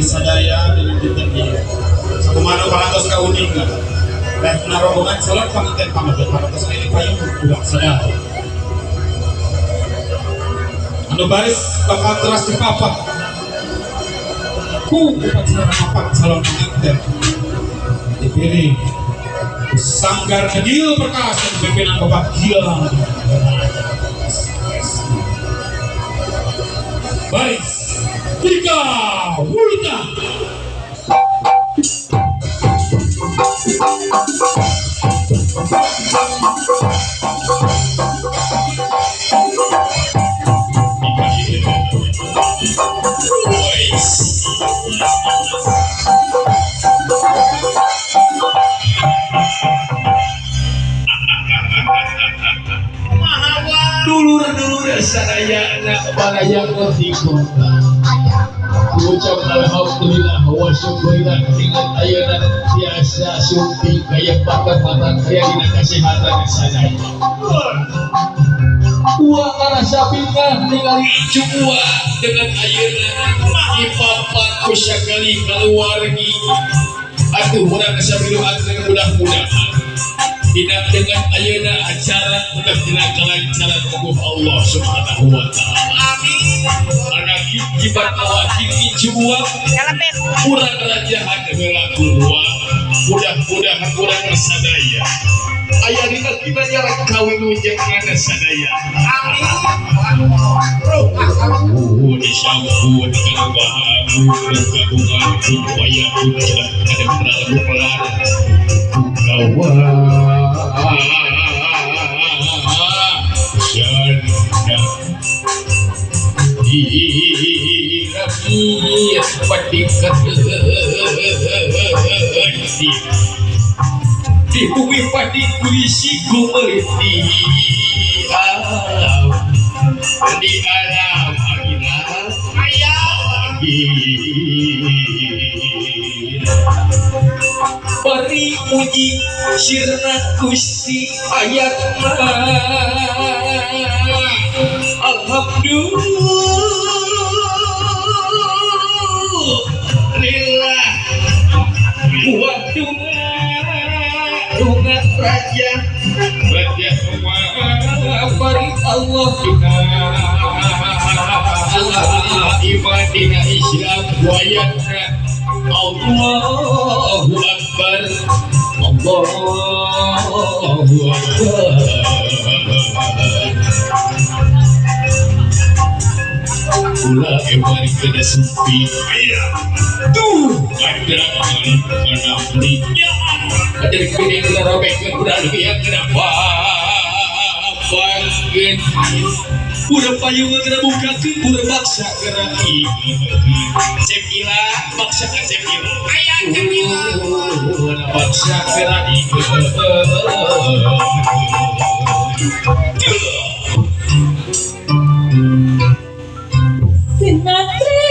Sadaya dengan dinten ieu. Sakumaha parantos kauninga. Rehna rombongan calon panganten pameget parantos aya di payun budak sadaya. Anu baris bakal teras dipapak ku upacara ngapak calon pengantin dipilih Sanggar Kedil Perkasa pimpinan Bapak Gilang. Baris tiga Wita. Dulur-dulur sadayana baraya di kota. Ucap alhamdulillah wa syukurillah dengan ayeuna biasa sumping kaya bakar-bakar kaya dina kesehatan sadaya. Ua ngarasa bingah ningali cua dengan ayeuna dipapak ku sakali kaluargi. Atuh urang sabiluan mudah-mudahan tidak dengan ayeuna acara tetap dina kelancaran ku Allah Subhanahu wa taala. Amin. Anak kibat awak kini cua urang rajahan heula ku mudah-mudahan urang sadaya aya dina kita jarak kawin jangan sadaya. Amin. Disambut dengan bahagia gabungan upaya puja ada terlalu pelan kawan janda di bumi padi kulisi kumerti alam di alam akhirat beri puji sirna Gusti ayat alhamdulillah wa dunga raja raja bari Allah dina iman dina Islam wayatna Allahu Akbar Allahu Akbar. Kula ewan kena sepi tuh ada mana belinya ada kena kena robek kena lebih kena banggen pura payung kena buka ke pura baksa kena Cemila baksa ke Cemila Ayah Cemila pura baksa kena Sinatria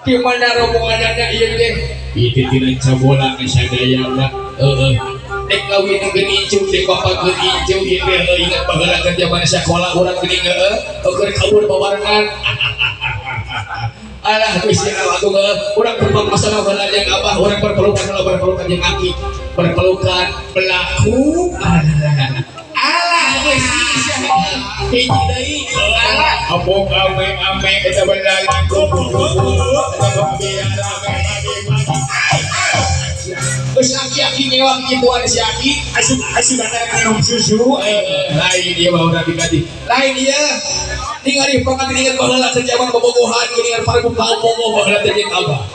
Di mana rombongannya ieu teh? Ieu tina cabola ka sadayana. Heeh. Dek kawinkeun incu, dek bapakeun incu ieu teh ingat baheula keur jaman sakola urang geuning heueuh, keur kabur babarengan. Alah Gusti Allah atuh urang berpapasan heula jeung abah, urang berpelukan heula berpelukan jeung aki. Berpelukan belaku. Alah Gusti hiji deui. Alah Abong ame-ame eta belalang kupu-kupu eta biar ame pagi-pagi. Geus aki-aki ngewak gituan si aki. Asup asup datang minum susu. Lain dia mah urang diganti. Lain dia. Ningali panganten ingat baheula keur jaman bobogohan geuningan parebuh kaomongo baheula teh jeung abah.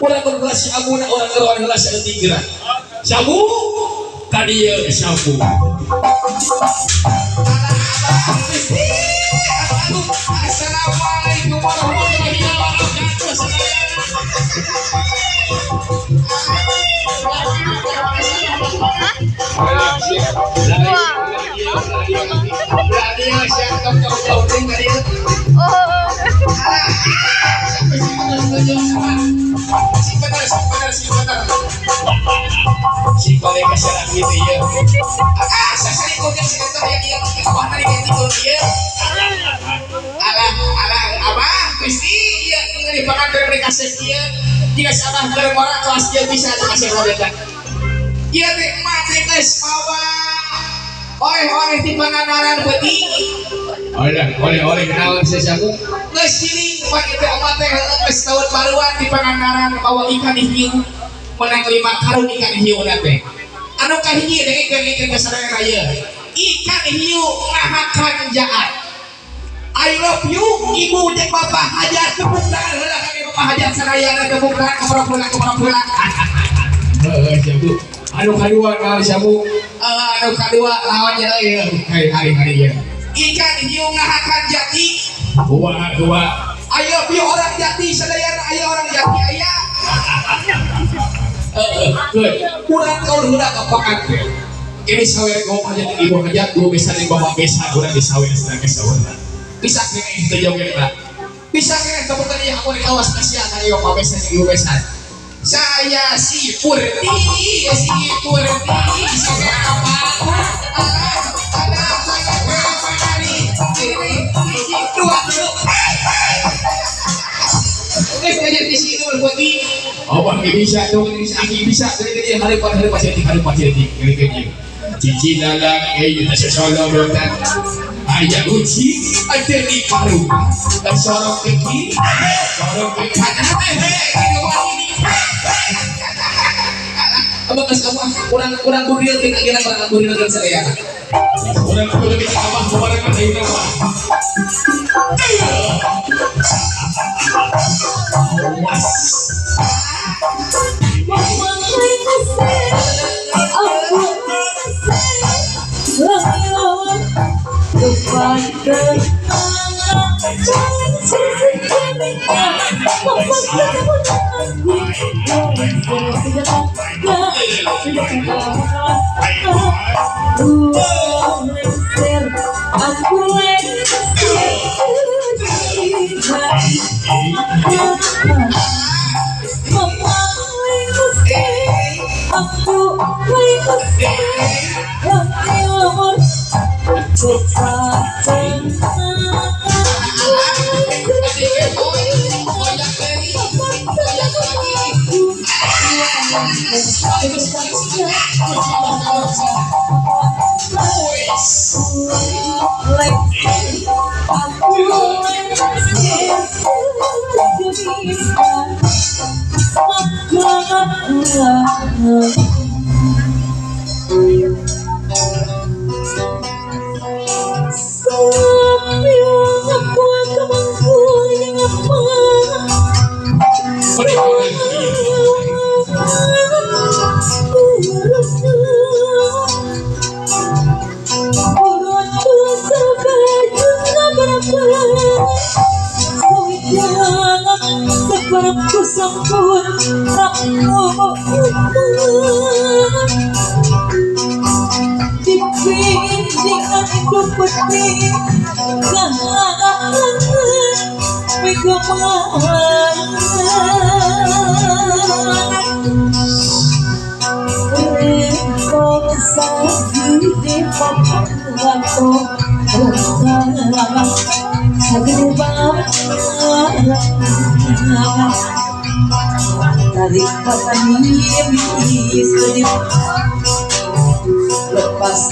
Urang berbelas si abuna urang ngeroan heula saeutik geura. Sabu ka dieu sabu. Assalamualaikum warahmatullahi wabarakatuh. Jika sabah keur ngora kelas dia bisa kasih ngodekan. Ieu teh emak teh geus mawa oleh-oleh ti Pangandaran beuti. Oleh oleh naon sasaku? Geus siling pan ieu teh emak teh geus tahun baruan di Pangandaran mawa ikan hiu. Menang 5 karung ikan hiu na teh. Anu kahiji dengekeun ikan sadaya ieu. Ikan hiu ngahakan jaat. I love you ibu jeung bapak hajat tepuk tangan heula kami bapak hajat sadayana tepuk tangan keprok heula. Heeh sabu. Anu kadua naon sabu? Anu kadua lawan ieu ieu. Hari-hari ieu. Ikan hiu ngahakan jati. Dua dua. I love you orang jati sadayana aya orang jati aya. Heeh, good. Urang kaur heula ka panganten. Ini sawer ngomong hajat ibu hajat dua besan jeung bapak besan urang disawer sedang sawer. Bisa kene teu jogetna. Bisa kene teu tadi aku di kawas Asia kali yo pabesan ibu besan. Saya si Purti, si Purti, saya apa? Alah, alah, alah, kiri, hiji, dua, tilu. Geus ngajar di sini Purti. Abah ge bisa tuh bisa aki bisa gede-gede harapan harapan jadi harapan jadi gede-gede. Cici lalang eh teh solo beuntan. Aya uji ada di paru sorok ke kiri sorok ke kanan abang geus abah urang buril teh akhirna urang buril kan sadayana Urang kudu kita abah babarengan ayeuna mah. Awas. Lepas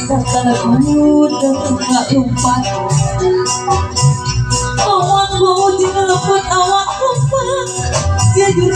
umpat awakku dilebut awak umpat jujur.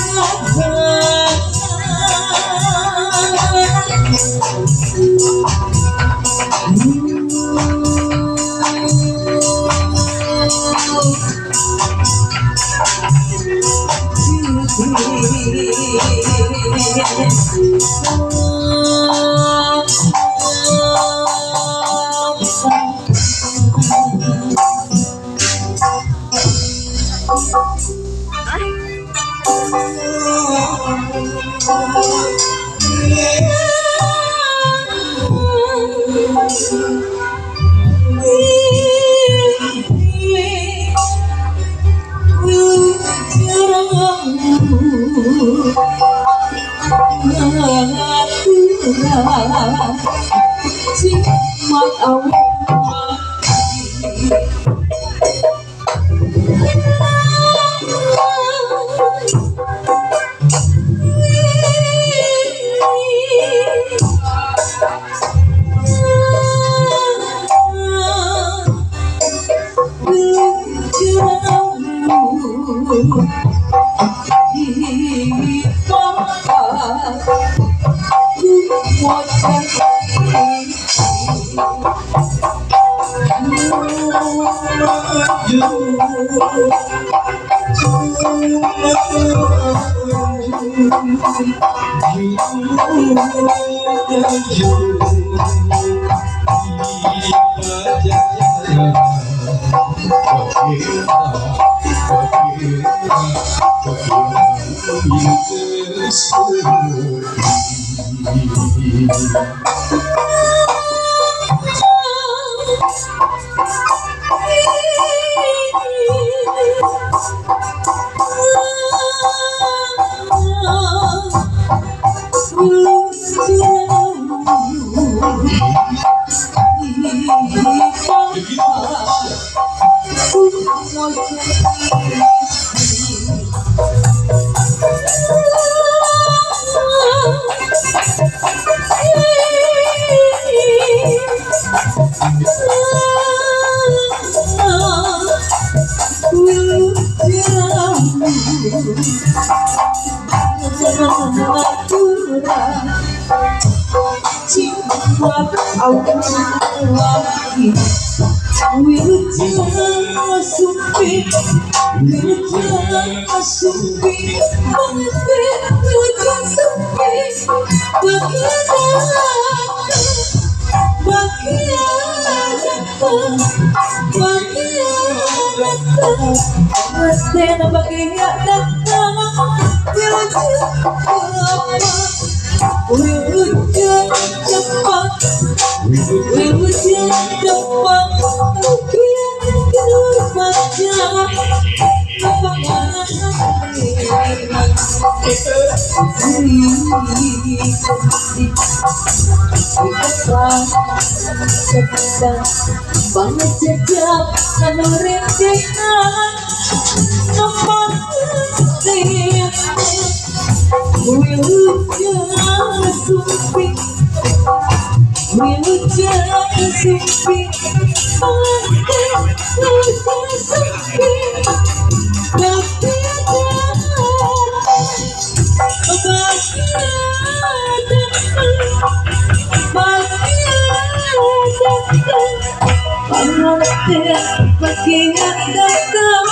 Ingat datang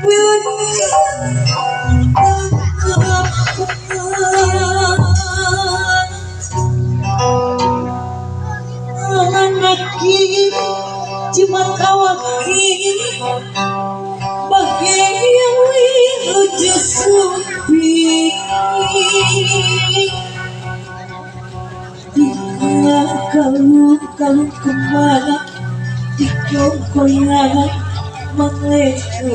Wilujeng. Anaki jimat awaki bagai wilujeng supi. Tika kalau kalau kemana tika koyana mangleka.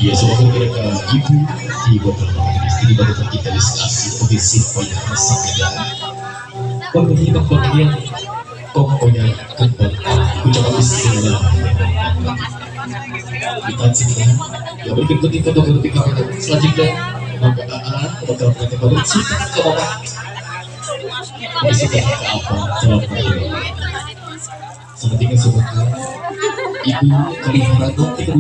Ya, semoga mereka ibu di bapak istri baru kita diskusi posisi banyak sakit pembeli bagian kokonya kembali ucapan bismillah kita cipta ya berikut fotografi kami selanjutnya maka AA bakal menanti baru cinta ke bapak bisa ke apa jawab sepertinya semoga ibu kali